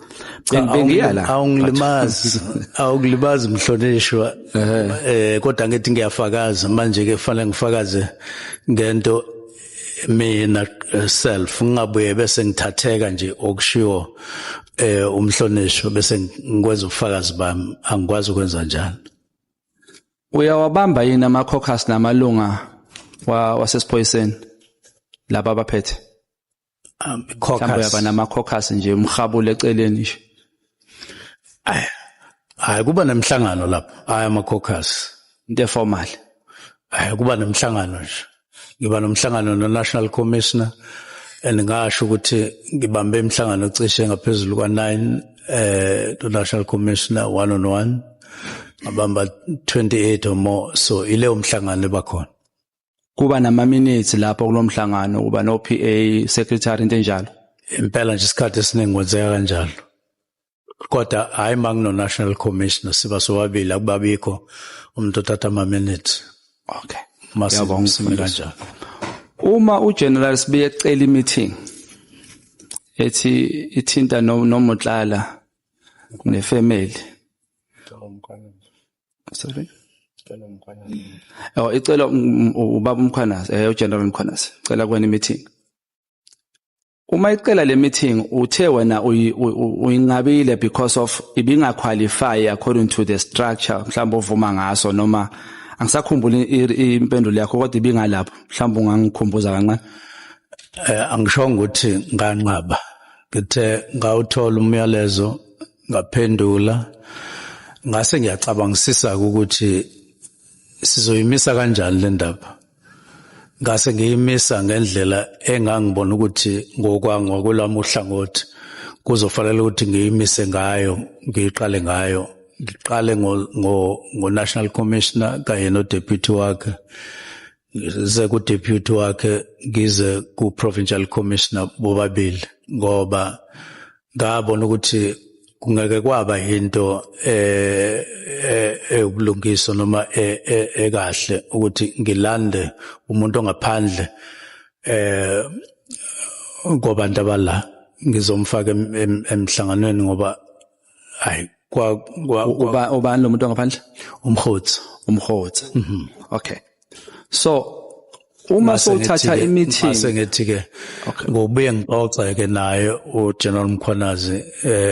Bengiya la. Awungilimazi, awungilimazi mhlonishwa, kodwa ngithi ngiyafakaza manje ke, kufanele ngifakaze ngento mina self, ngingabuye bese ngithatheka nje okushiwo umhlonishwa bese ngikwenza ubufakazi bami. Angikwazi ukwenza njalo. Uyawabamba yini ama caucus namalunga wasesiphoyiseni laba abaphethe? Mhlawumbe Caucus? Uyaba nama caucus nje, umhabule eceleni nje? Hayi, kuba nemhlangano lapho, hayi ama caucus. Into eformal. Hayi, kuba nemhlangano nje. Ngiba nomhlangano no National Commissioner and ngasho ukuthi ngibambe imihlangano cishe ngaphezulu kwa 9 no National Commissioner one on one, ngabamba 28 or more, so ileyo mhlangano ebakhona. Kuba nama minutes lapho kulomhlangano, kuba no PA secretary, into enjalo? Impela nje, isikhathi esiningi kwenzeka kanjalo, kodwa hayi mangino National Commissioner, siba sobabili, akubabikho umuntu othatha ama minutes. Okay. Mase Ngiyabonga, sime mfundisi. kanjalo. Uma uGeneral Sibiya ecela meeting ethi ithinta no noMotlala nefamily, sorry. Oh, icela ubaba uMkhwanazi, uGeneral Mkhwanazi cela kwena meeting. Uma icela le meeting, uthe wena uyingabile because of ibingaqualify according to the structure mhlawumbe ovuma ngaso, noma angisakhumbuli impendulo yakho, kodwa ibingalapho. Mhlawumbe ungangikhumbuza kancane. Angishongo ukuthi nganqaba. Ngithe ngawuthola umyalezo, ngaphendula, ngase ngiyacabangisisa ukuthi sizoyimisa kanjani le ndaba. Ngase ngiyimisa ngendlela engangibona ukuthi ngokwami uhlangothi kuzofanele ukuthi ngiyimise ngayo, ngiyiqale ngayo, ngiqale ngo National Commissioner kanye no deputy wakhe, ngize ku deputy wakhe, ngize ku provincial commissioner, bobabili, ngoba Ngabona ukuthi kungeke kwaba into ewubulungiswa noma ekahle ukuthi ngilande umuntu ongaphandle kwabantu abala, ngizomfaka emhlanganweni ngoba hayi kwa Ubani lo muntu ongaphandle? UMkhotsi. UMkhotsi. Okay. So uma Mase sowuthatha ngithi-ke- i-meeting mase ngithi ke ngobuye ngixoxe ke naye uGeneral Mkhwanazi,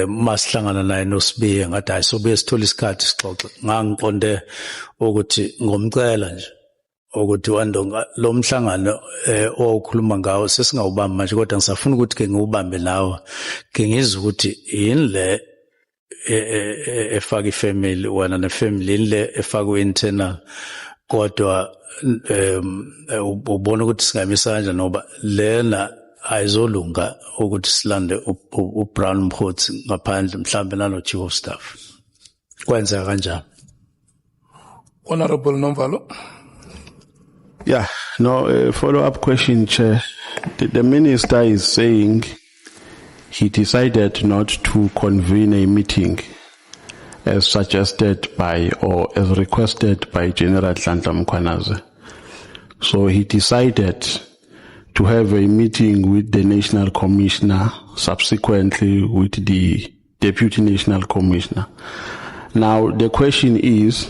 masihlangana naye noSibiya, ngathi hayi, sobuye sithola isikhathi sixoxe. Ngangiqonde ukuthi ngomcela nje ukuthi wandonga lo mhlangano owukhuluma ngawo sesingawubambi manje, kodwa ngisafuna ukuthi ke ngiwubambe nawe, ke ngizwe ukuthi yini le efaka ifamily, wena nefamily, yini le efaka internal, kodwa ubona ukuthi singamisa kanjani, ngoba lena ayizolunga ukuthi silande uBrown Mkhotsi ngaphandle, mhlambe nano chief of staff. Kwenzeka kanjani? Honorable Nomvalo. Yeah, no, follow-up question, Chair. The minister is saying he decided not to convene a meeting as suggested by or as requested by General Nhlanhla Mkhwanazi. So he decided to have a meeting with the National Commissioner, subsequently with the Deputy National Commissioner. Now, the question is,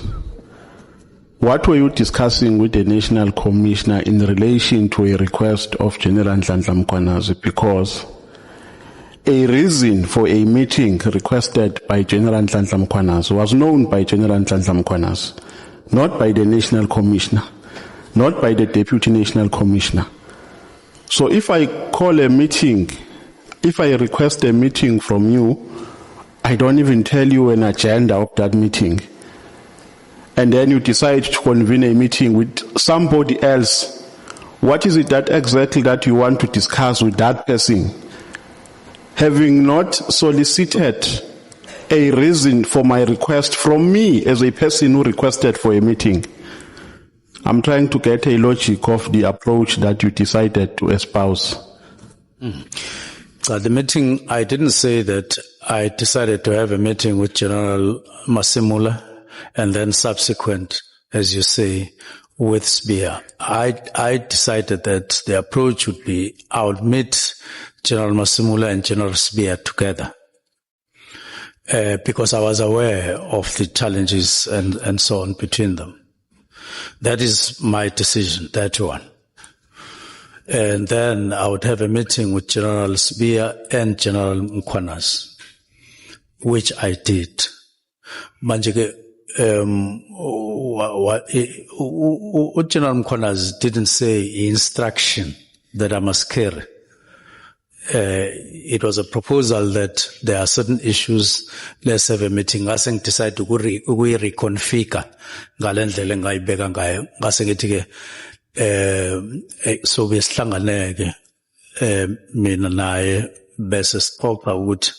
what were you discussing with the National Commissioner in relation to a request of General Nhlanhla Mkhwanazi? Because a reason for a meeting requested by General Nhlanhla Mkhwanazi was known by General Nhlanhla Mkhwanazi, not by the National Commissioner, not by the Deputy National Commissioner. So if I call a meeting, if I request a meeting from you, I don't even tell you an agenda of that meeting, and then you decide to convene a meeting with somebody else, what is it that exactly that you want to discuss with that person? Having not solicited a reason for my request from me as a person who requested for a meeting. I'm trying to get a logic of the approach that you decided to espouse. The meeting, I didn't say that I decided to have a meeting with General Masimula and then subsequent, as you say, with Sibiya. I decided that the approach would be I would meet General Masimula and General Sibiya together, because I was aware of the challenges and so on between them. That is my decision, that one. And then I would have a meeting with General Sibiya and General Mkhwanazi, which I did. Manje ke General Mkhwanazi didn't say instruction that I must carry. It was a proposal that there are certain issues, let's have a meeting. Ngase ngidecide ukuyi-reconfigure ngale ndlela engayibeka ngayo. Ngase ngithi ke sobe sihlanganeke mina naye, bese sixoxa ukuthi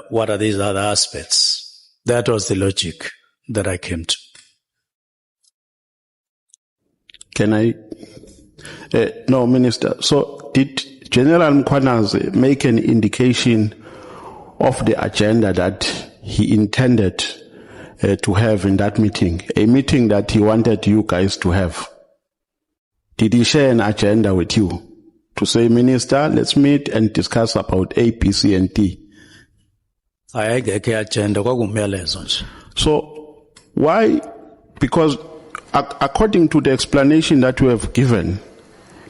what are these other aspects. That was the logic that I came to. Can I? No, Minister. So did General Mkhwanazi make an indication of the agenda that he intended to have in that meeting, a meeting that he wanted you guys to have? Did he share an agenda with you to say, "Minister, let's meet and discuss about A, B, C, and D"? Ayengekho i-agenda, kwakumyalezo nje. So why? Because according to the explanation that you have given,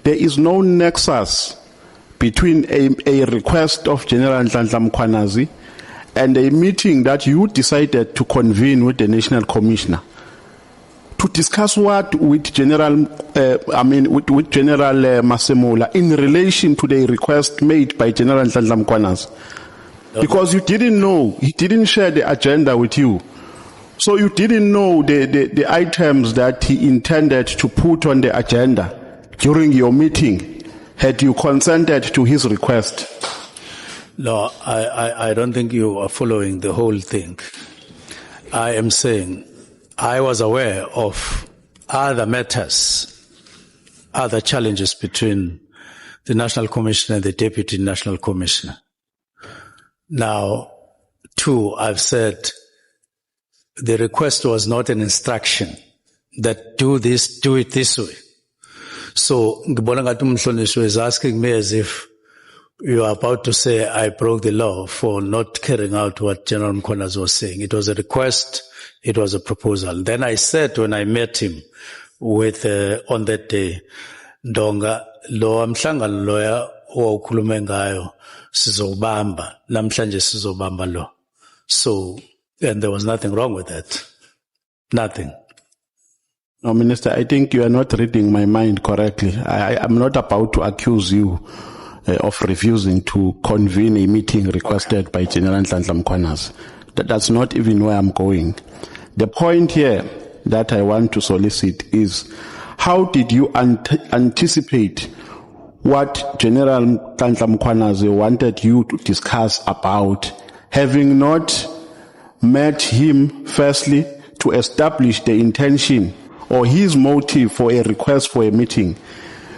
there is no nexus between a request of General Nhlanhla Mkhwanazi and a meeting that you decided to convene with the National Commissioner to discuss what with General, I mean, with General Masemola in relation to the request made by General Nhlanhla Mkhwanazi. Because you didn't know, he didn't share the agenda with you. So you didn't know the items that he intended to put on the agenda during your meeting, had you consented to his request. No, I don't think you are following the whole thing. I am saying I was aware of other matters, other challenges between the National Commissioner and the Deputy National Commissioner. Now, two, I've said the request was not an instruction that do this, do it this way. So ngibona ngathi umhlonishwa is asking me as if you are about to say I broke the law for not carrying out what General Mkhwanazi was saying. It was a request, it was a proposal. Then I said when I met him with on that day, Ndonga, lo mhlangano loya owawukhulume ngayo sizobamba namhlanje, sizobamba lo. So, and there was nothing wrong with that. Nothing. No, Minister, I think you are not reading my mind correctly. I am not about to accuse you of refusing to convene a meeting requested by General Nhlanhla Mkhwanazi. That's not even where I'm going. The point here that I want to solicit is, how did you anticipate what General Nhlanhla Mkhwanazi wanted you to discuss about, having not met him firstly to establish the intention or his motive for a request for a meeting?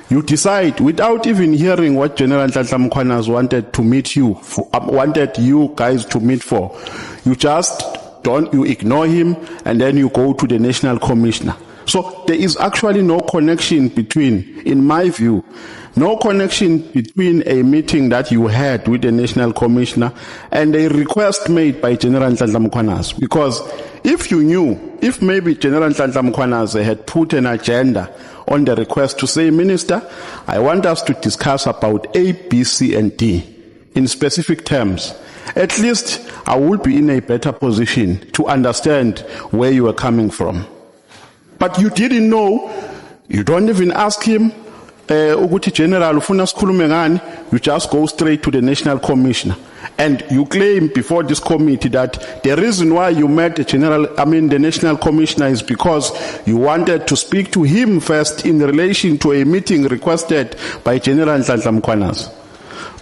You decide without even hearing what General Nhlanhla Mkhwanazi wanted to meet you for, wanted you guys to meet for. You just don't, you ignore him and then you go to the national commissioner. So there is actually no connection between, in my view, no connection between a meeting that you had with the national commissioner and a request made by General Nhlanhla Mkhwanazi. Because if you knew, if maybe General Nhlanhla Mkhwanazi had put an agenda on the request to say, "Minister, I want us to discuss about A, B, C, and D in specific terms," at least I would be in a better position to understand where you are coming from. But you didn't know, you don't even ask him, ukuthi General ufuna sikhulume ngani, you just go straight to the national commissioner. And you claim before this committee that the reason why you met the general, I mean the national commissioner, is because you wanted to speak to him first in relation to a meeting requested by General Nhlanhla Mkhwanazi.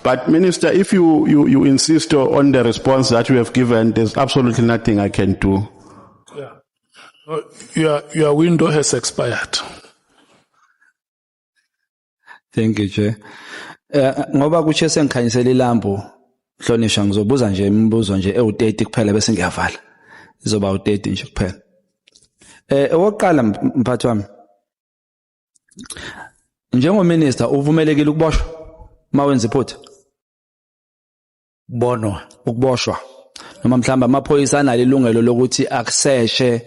But Minister, if you insist on the response that you have given, there's absolutely nothing I can do. Yeah. Your window has expired. Thank you, Chair. Ngoba kutshe sengikhanyisela ilambu, mhlonishwa, ngizobuza nje imibuzo nje ewu30 kuphela bese ngiyavala. Izoba u30 nje kuphela. Owokuqala, mphathi wami. Njengo minister, uvumelekile ukuboshwa mawenza iphutha? Bonwa? Ukuboshwa. Noma mhlamba amaphoyisa analo ilungelo lokuthi akuseshe,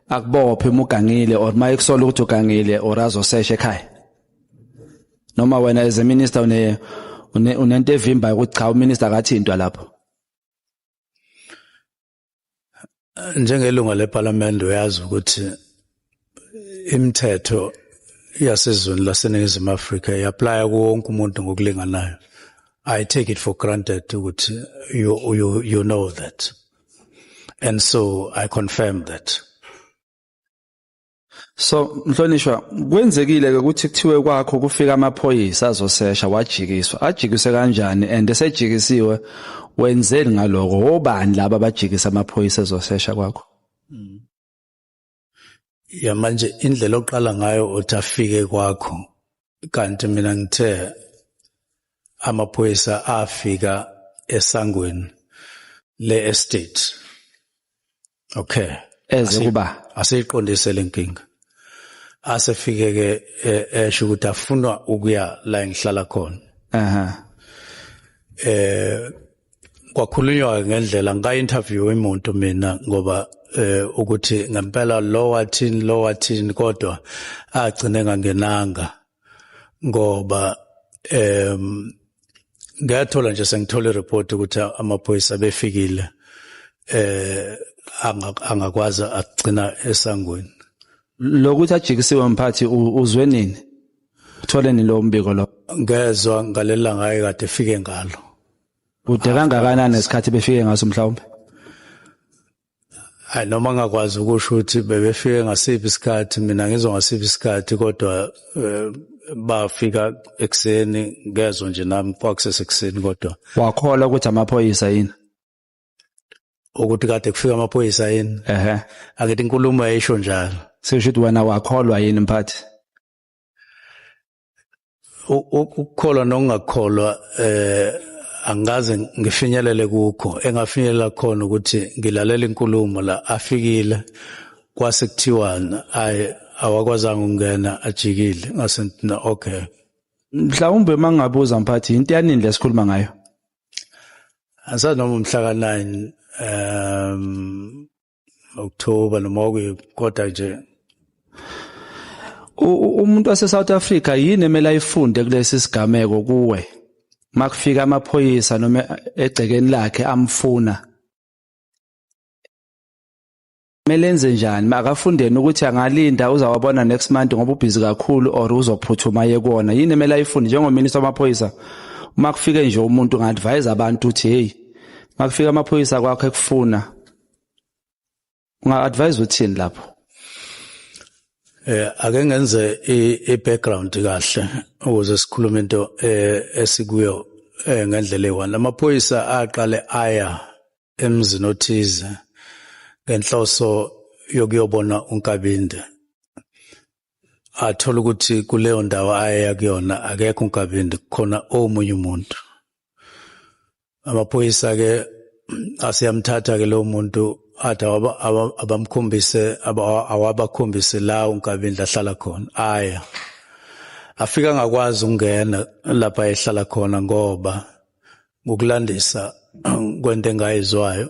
akubophe uma ugangile or mayekusola ukuthi ugangile or azosesha ekhaya? Noma wena as a minister une unento evimbayo ukuthi cha, uminister akathintwa lapho? Njengelunga leParliament, uyazi ukuthi imithetho yasezweni laseNingizimu Afrika i-apply kuwo wonke umuntu ngokulinganayo. I take it for granted ukuthi you know that. And so I confirm that. So mhlonishwa, kwenzekile ke ukuthi kuthiwe kwakho kufika amaphoyisa azosesha, wajikiswa. Ajikiswe kanjani and esejikisiwe wenzeni ngaloko? Obani laba abajikisa amaphoyisa ezosesha kwakho? Ya, manje indlela oqala ngayo uthi afike kwakho, kanti mina ngithe amaphoyisa afika esangweni le estate. Okay. Eze kuba Asiyiqondise lenkinga. Asefike ke esho ukuthi afunwa ukuya la engihlala khona. Kwakhulunywa ngendlela nga interview umuntu mina ngoba ukuthi ngempela lo wathini, lo wathini, kodwa agcine ngangenanga ngoba ngiyathola nje, sengithola ireport ukuthi amaphoyisa befikile, angakwazi agcina esangweni. Lokuthi ajikisiwe, mphathi, uzwe nini? Uthole nini lo mbiko lo? Ngezwa ngalelanga ayekade efike ngalo. Kude kangakanani nesikhathi befike ngaso mhlawumbe? Hayi, noma ngakwazi ukusho ukuthi bebefike ngasiphi isikhathi, mina ngizwa ngasiphi isikhathi, kodwa bafika ekuseni, ngezwe nje nami kwakusesekuseni kodwa. Wakholwa ukuthi amaphoyisa yini? Ukuthi kade kufika amaphoyisa yini? Ehe. Akithi inkulumo yayisho njalo. Sisho ukuthi wena wakholwa yini, mphathi? Ukukholwa nokungakholwa Angikaze ngifinyelele kukho. Engafinyelela khona ukuthi ngilalela inkulumo la afikile, kwase kuthiwani, ayi, awakwazanga ukungena, ajikile, ngase ngithi, "No, okay." Mhlawumbe mangabuza, mphathi, into yanini lesikhuluma ngayo? Angisazi noma umhla ka-9 October noma okuyi, kodwa nje. Umuntu wase South Africa yini emele ayifunde kulesi sigameko kuwe makufika amaphoyisa noma egcekeni lakhe amfuna? Kumele enze njani? Makafundeni ukuthi angalinda, uzawabona next month ngoba ubhizi kakhulu, or uzophuthuma aye kuwona? Yini emele ayifunde njengominister wamaphoyisa uma kufike nje umuntu? Nga-advise abantu ukuthi, hey, makufika amaphoyisa kwakho ekufuna, unga-advise uthini lapho? Ake ngenze i-background kahle ukuze sikhulume into esikuyo ngendlela eyi-one. Amaphoyisa aqale aya emzini othize ngenhloso yokuyobona uNkabinde. Athola ukuthi kuleyo ndawo aya kuyona akekho uNkabinde, kukhona omunye umuntu. Amaphoyisa ke asiyamthatha ke lo muntu, athi abamkhombise, awabakhombise la uNkabinde ahlala khona. Aya, afika, ngakwazi ukungena lapha ehlala khona, ngoba ngokulandisa kwento engayizwayo,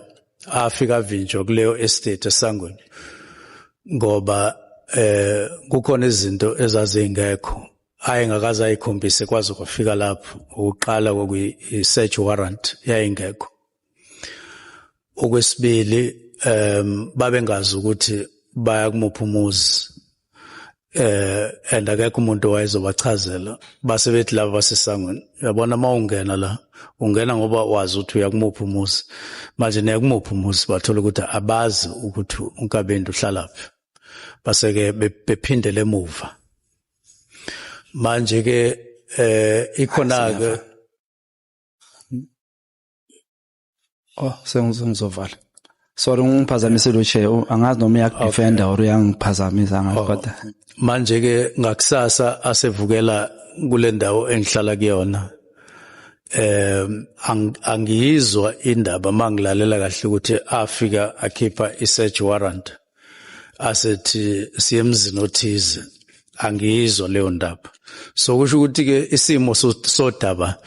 afika avinjwa kuleyo estate esangweni, ngoba kukhona izinto ezazingekho ayengakaze ayikhombise kwaze kwafika lapho. Ukuqala kwakuyi search warrant yayingekho. Okwesibili, babengazi ukuthi baya kumuphi umuzi, and akekho umuntu owayezobachazela. Base bethi laba basesangweni, uyabona, uma ungena la, ungena ngoba wazi ukuthi uya kumuphi umuzi. Manje niya kumuphi umuzi? Bathola ukuthi abazi ukuthi uNkabinde uhlalaphi, base-ke bephindele emuva. Manje ke ikhona ke. Oh, sengizovala. Sorry, ngiphazamisile uchair. Angazi noma uyakudefenda or uyangiphazamisa, angazi, kodwa. Manje ke ngakusasa asevukela kule ndawo engihlala kuyona. Angiyizwa indaba mangilalela kahle ukuthi afika akhipha i-search warrant, asethi siye emzini othize. Angiyizwa leyo ndaba. So kusho ukuthi ke isimo sodaba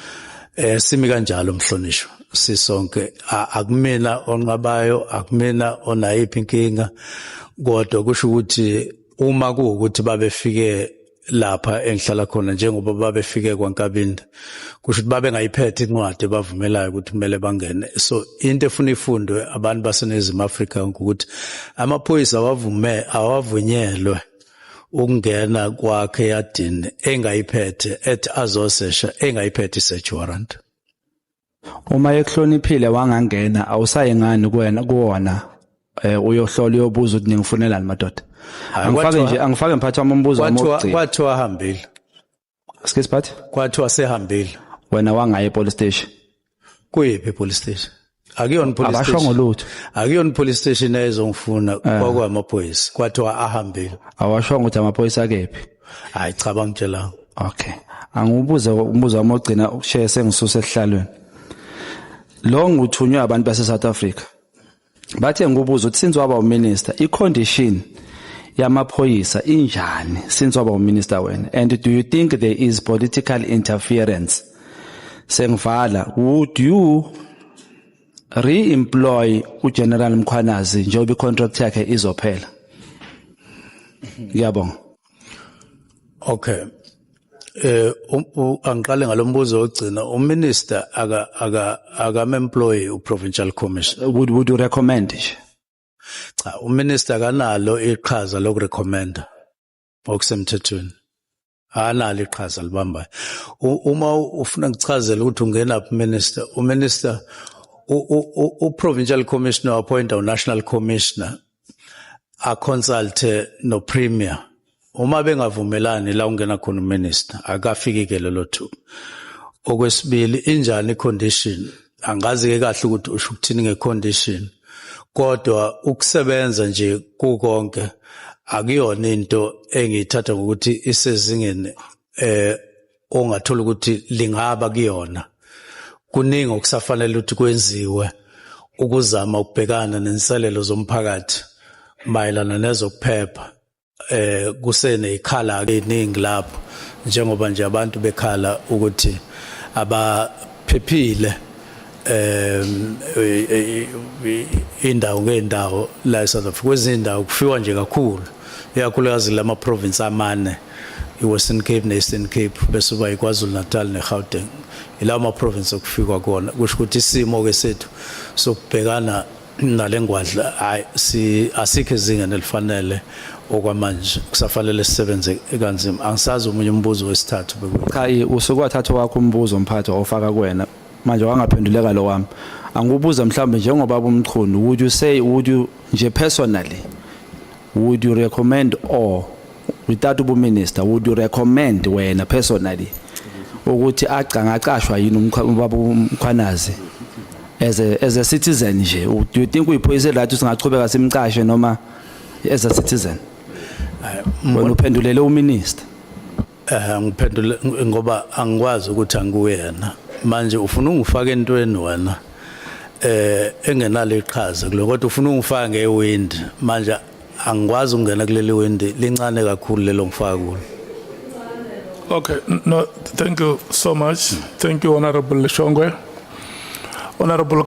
simi kanjalo, mhlonishwa. Sisonke, akumina onqabayo, akumina onayiphi inkinga, kodwa kusho ukuthi uma kuwukuthi babefike lapha engihlala khona njengoba babefike kwaNkabinde, kusho ukuthi babengayiphethe incwadi ebavumelayo ukuthi kumele bangene. So into efuna ifundwe abantu baseNingizimu Afrika ukuthi amaphoyisa awavume, awavunyelwe ukungena kwakhe eyadini engayiphethe, ethi azosesha, engayiphethe i-search warrant. Uma ekuhloniphile wangangena, awusayi ngani kuwena kuwona uyohlola, uyobuza ukuthi ningifunelani, madoda? Hayi, Angifake kwathiwa nje, angifake, mphathi wami, umbuzo wami kwathiwa wokugcina. Kwathiwa ahambile. Excuse, siphathi. Kwathiwa sehambile. Wena wangaya epolice station? Kuyiphi police station? Akuyona police Abashongo station. lutho. Akuyona police station ezongifuna, kwakwamaphoyisa, kwathiwa ahambile. Awashongo ukuthi amaphoyisa akephi? Hayi cha, bangitshelanga. Okay, angibuze umbuzo wami ogcina usheye sengisuse esihlalweni. Lo nguthunywe abantu base South Africa, bathe ngikubuza ukuthi since waba uminister, i-condition yamaphoyisa injani since waba uminister wena, and do you think there is political interference? Sengivala, would you re-employ uGeneral Mkhwanazi njengoba i-contract yakhe izophela? Ngiyabonga. Okay, angiqale ngalombuzo ogcina. Uminister aka akam-employ uprovincial commissioner. Would you recommend nje? Cha, uminister akanalo iqhaza lokurecommenda okusemthethweni, analo iqhaza libambayo. Uma ufuna ngichazele ukuthi ungena phi minister, uminister, u-provincial commissioner appointa u-national commissioner, aconsulte no premier. Uma bengavumelani, la ungena khona uminister. Akafiki ke lelo thuba. Okwesibili, injani icondition? Angazi ke kahle ukuthi usho ukuthini ngecondition, kodwa ukusebenza nje kukonke akuyona into engiyithatha ngokuthi isezingeni ongathola ukuthi lingaba kuyona. Kuningi okusafanele ukuthi kwenziwe ukuzama ukubhekana nenselelo zomphakathi mayelana nezokuphepha. Kusenezikhala eziningi lapho, njengoba nje abantu bekhala ukuthi abaphephile indawo ngeendawo la eSouth Africa. Kwezinye indawo kufiwa nje kakhulu, ikakhulukazi lama province amane, iWestern Cape neEastern Cape, bese kuba iKwaZulu Natal neGauteng. Ilawo ma province okufikwa kona. Kusho ukuthi isimo ke sethu sokubhekana nalengwadla, hayi, si asikho ezingeni elifanele okwamanje, kusafanele sisebenze kanzima. Angisazi omunye umbuzo wesithathu bekuyi. Cha, usuke wathatha wakho umbuzo, mphathi, wawufaka kuwena. Manje wangaphenduleka lo wami. Angikubuza mhlawumbe njengobaba uMchunu, would you say, would you nje personally, would you recommend, or without ubuminister, would you recommend wena personally ukuthi angaqashwa yini ubaba uMkhwanazi as a citizen nje? Do you think uyiphoyise right, singachubeka simqashe, noma as a citizen wena uphendulele uminister? Ngiphendule ngoba angikwazi ukuthi angikuyena. Manje ufuna ungifake entweni wena engenalo iqhaza kulo, kodwa ufuna ungifaka ngewindi. Manje angikwazi ukungena kuleli windi, lincane kakhulu lelo ngifaka kulo. Okay, no, thank you so much. Thank you, Honorable Shongwe. Honorable